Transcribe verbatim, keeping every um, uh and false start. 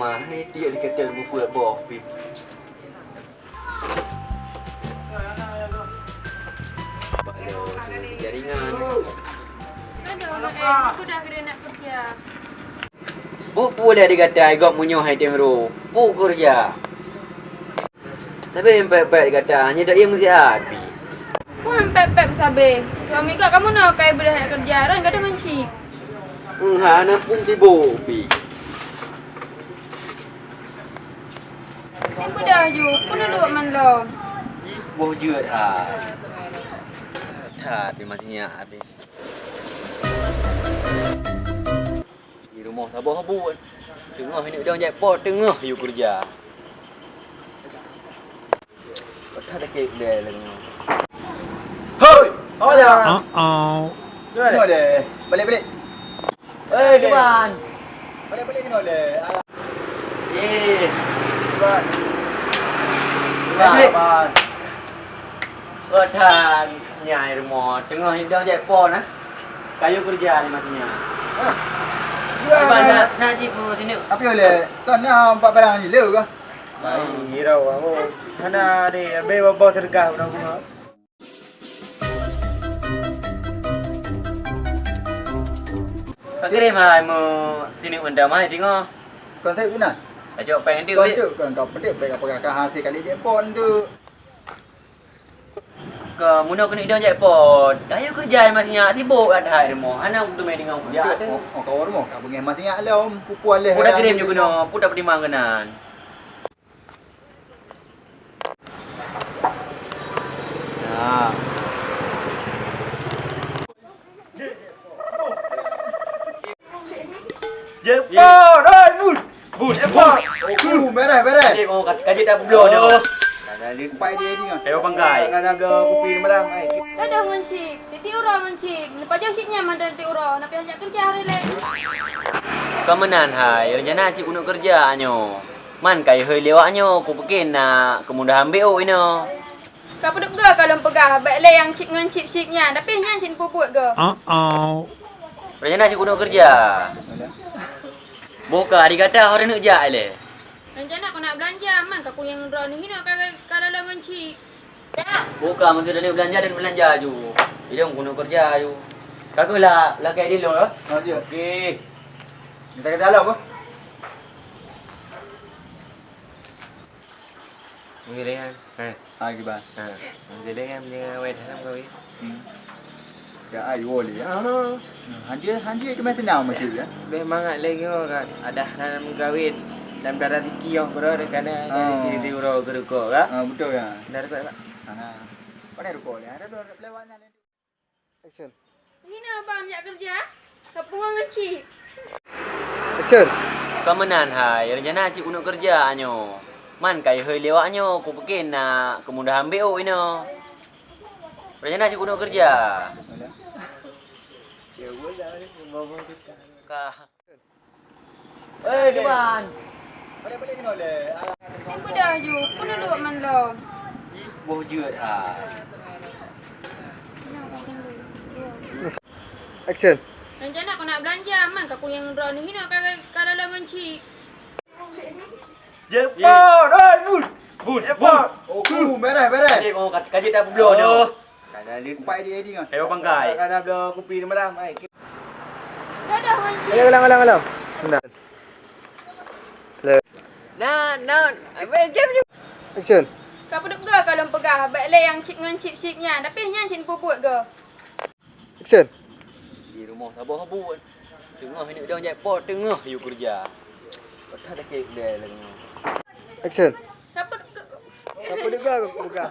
Wah, hai tiek diketel bukui boh pih. Balo jaringan. Aduh, eh, aku dah kena nak kerja. Peue-peue lé di gata, i gob meunyoe hai tem ro. Peue keureuja? Sabe pèt-pèt di gata, nyoe dak ie meusiat pih. Peue han pèt-pèt sabe? Suami gob kamoe na kai beudah jak keureuja, ran gadôh ngon chip. Hana phôn sibok pih. Nyan beudah ju, peue duek man lom. Boh jeuet ha. That pih masih nyak pih. Di rumoh saboh buet. Teungoh inong jak pot, teungoh yue keureuja. Hoi! Awak dah. Uh-oh. Keunoe deh. Balik, balik. Eh, Tuan. Balik, balik keunoe deh. Alah. Eh, Tuan. Tuan. Balik. Tuan. Kota nyai rumoh teungoh idong jak po na. Kayu keureuja di masa nyan. Hah? Iban na, na cit mu sini. Tapi oleh tuan na empat barang ni leu kah? Baik, hirau kamu. Hana deh, abis boboh tergah udah bunga. Ka kirém hai mu sini undang mai tingoh. Kon sai Inan. Acok peng tu. Kon tu, kon kau pedek peng apa kah hasil kali je pon tu. Keu munoe keuneuk idong jak pot. Kayu keureuja masa nyan sibok that hai rumoh. Hana kuteumé deungon kujak tu. Oh, oh, kawan rumoh, ka beungéh masa nyan lom. Pupu aleh. Udah kirim ju keunoe, pu tapeutimang keunan. Nah. Jepot, oi, bun. Bun, jepot. Oh, bereh, bereh. Jep, oh, kat-, kaji tak bloe nyoe. Kada lupa dia ni. Ayo pangkai. Kada ada kopi malam, ai. Kada ngon chip. Titi uroe ngon chip. Lepas jauh chip nyan mantan titi uroe. Nak payah jak kerja hari leh. Ka meunan hai, rencana chip keuneuk kerja nyoe. Man kai hei lewat nyoe, ku pekin nak kemudahan B O inoe. Ka peuduek geu ka lôn peugah, bèk lé nyang chip ngon chip-chip nyan, tapi nyan cit peubuet geu. Uh-oh. Rencana cit keuneuk keureuja. Boh ka di gata, hana neuk jak lé. Rencana keuneuk beulanja, man ka kuyang droeneuh hinoe ka, ka laloe ngon chip. Boh ka meuteuk neuk beulanja dan beulanja ju. Idong keuneuk keureuja ju. Ka keuh la, lakèe di lôn, eh? Oh, jeuet. Oke. Minta kata lom, boh. Meugiléngan. Ha. Ah, kiban. Ha. Meugiléngan meunyoe awai dalam kawin. Hmm. Ya, ai, wo lé, ya. Ah. Hmm, hanjeuet, hanjeuet teuma seunang meucue, ya. Bèk mangat lé nyoe kan. Ada dalam kawin. Dalam darah tinggi yang berada kerana jadi diri uroe keurukok, ya. Ah, betul, ya. Dah rukok, Pak? Mana? Mana rukok ni? Ada dua lewat sana. Action. Hina bang jak kerja, ka pungo ngon chip. Action. Ka meunan hai, rencana chip keuneuk kerja nyoe. Man kai hei lewat nyoe, ku pekin nak keumudahan B O inoe. Rencana chip keuneuk kerja. Ka. Eh, Tuan. Ni beudah ju, peue duek man lom. Boh jeuet ha. Action. Rencana keuneuk beulanja, man ka kuyang droeneuh hinoe ka, ka laloe ngon chip. Jepot, oi, bun. Bun, bun. Oh, ku, bereh, bereh. Jep, oh, ka, ka jeuet tabloe nyoe. Kada lit. Empat edit, edit kan? Kayu pangkai. Kada bloe kupi di malam, ai. Dadah, Wan Cik. Ayo, ulang, ulang, ulang. Bentar. Play. Nah, nah. Abang, jam, jam. Action. Ka peuduek geu ka lôn peugah, bèk lé nyang chip ngon chip-chip nyan, tapi nyan chip peubuet geu. Action. Di rumoh saboh buet. Teungoh inong dong jak pot, teungoh yue keureuja. Patah sakét lé lagèe nyoe. Action. Ka peuduek geu. Ka peuduek geu ka peugah.